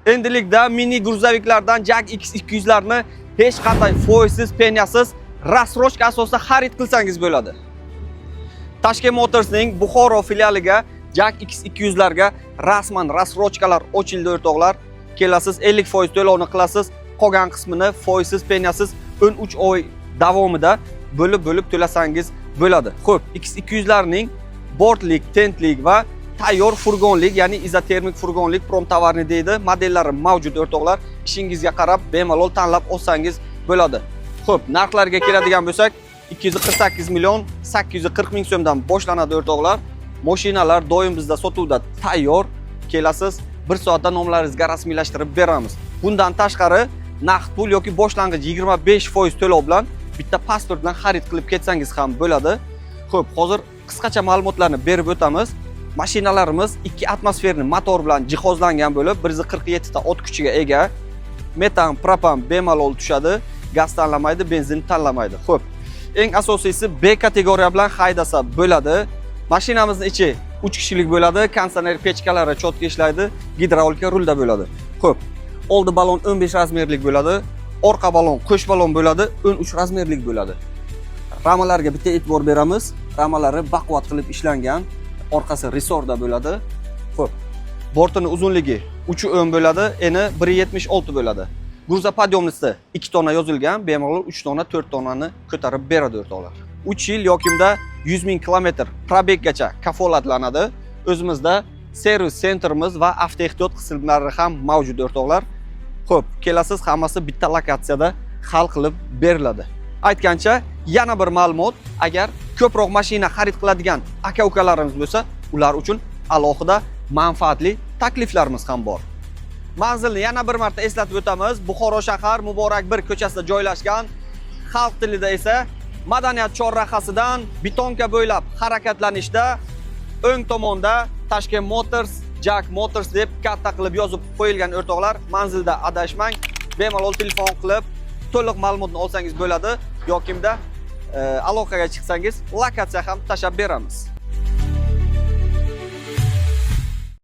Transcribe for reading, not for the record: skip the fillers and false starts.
Endilikda mini грузовик lardan JAC X200larni hech qanday foizsiz, penyasiz, рассрочка asosida xarid qilsangiz bo'ladi. Tashkent Motorsning Buxoro filialiga JAC X200larga rasman рассрочка lar ochildi, o'rtoqlar. Kelasiz, 50% to'lovni qilasiz, qolgan qismini foizsiz, penyasiz 13 oy davomida bo'lib-bo'lib to'lasangiz bo'ladi. Xo'p, X200larning bortlik, tentlik va tayyor furgonlik, ya'ni izotermik furgonlik, промтоварный deydi, modellari mavjud, o'rtoqlar. Ishingizga qarab bemalol tanlab olsangiz bo'ladi. Xo'p, narxlarga keladigan bo'lsak, 248 million 840 ming so'mdan boshlanadi, o'rtoqlar. Mashinalar doim bizda sotuvda tayyor. Kelasiz, bir soatda nomlaringizga rasmiylashtirib beramiz. Bundan tashqari naqd pul yoki boshlang'ich 25% to'lov bilan bitta pasport bilan xarid qilib ketsangiz ham bo'ladi. Xo'p, hozir qisqacha ma'lumotlarni berib o'tamiz. Mashinalarimiz 2 атмосферный motor bilan jihozlangan bo'lib, 147 ta ot kuchiga ega. Metan, propan bemalol tushadi, gaz tanlamaydi, benzin tanlamaydi. Xo'p, eng asosiysi, B kategoriya bilan haydasa bo'ladi. Mashinamizni ichi 3 kishilik bo'ladi, konditsioner, pechkalari чётко ishlaydi, gidravlika rulda bo'ladi. Xo'p, oldi balon 15 размер lik bo'ladi, orqa balon qo'sh balon bo'ladi, 13 размер lik bo'ladi. Ramalarga bitta e'tibor beramiz. Ramalari baquvvat qilib ishlangan, orqasi resorda bo'ladi. Xo'p, bortini uzunligi 3.10 bo'ladi, eni 1.76 bo'ladi. Грузоподъемности 2 tonna yozilgan, bemalol 3 tonna, 4 tonnani ko'tarib beradi, o'rtoqlar. 3 yil yokimda 100 ming kilometr пробег gacha kafolatlanadi. O'zimizda servis sentrimiz va avtoehtiyot qismlari ham mavjud, o'rtoqlar. Xo'p, kelasiz, hammasi bitta lokatsiyada hal qilib beriladi. Aytgancha, yana bir ma'lumot, agar ko'proq mashina xarid qiladigan aka-ukalarimiz bo'lsa, ular uchun alohida manfaatli takliflarimiz ham bor. Manzilni yana bir marta eslatib o'tamiz. Buxoro shahar, Muborak 1 ko'chasida joylashgan. Xalq tilida esa Madaniyat chorrahasidan Bitonka bo'ylab harakatlanishda o'ng tomonda Tashkent Motors, JAC Motors deb katta qilib yozib qo'yilgan, o'rtoqlar. Manzilda adashmang. Bemalol telefon qilib to'liq ma'lumotni olsangiz bo'ladi yokimda aloqaga chiqsangiz, lokatsiya ham tashlab beramiz.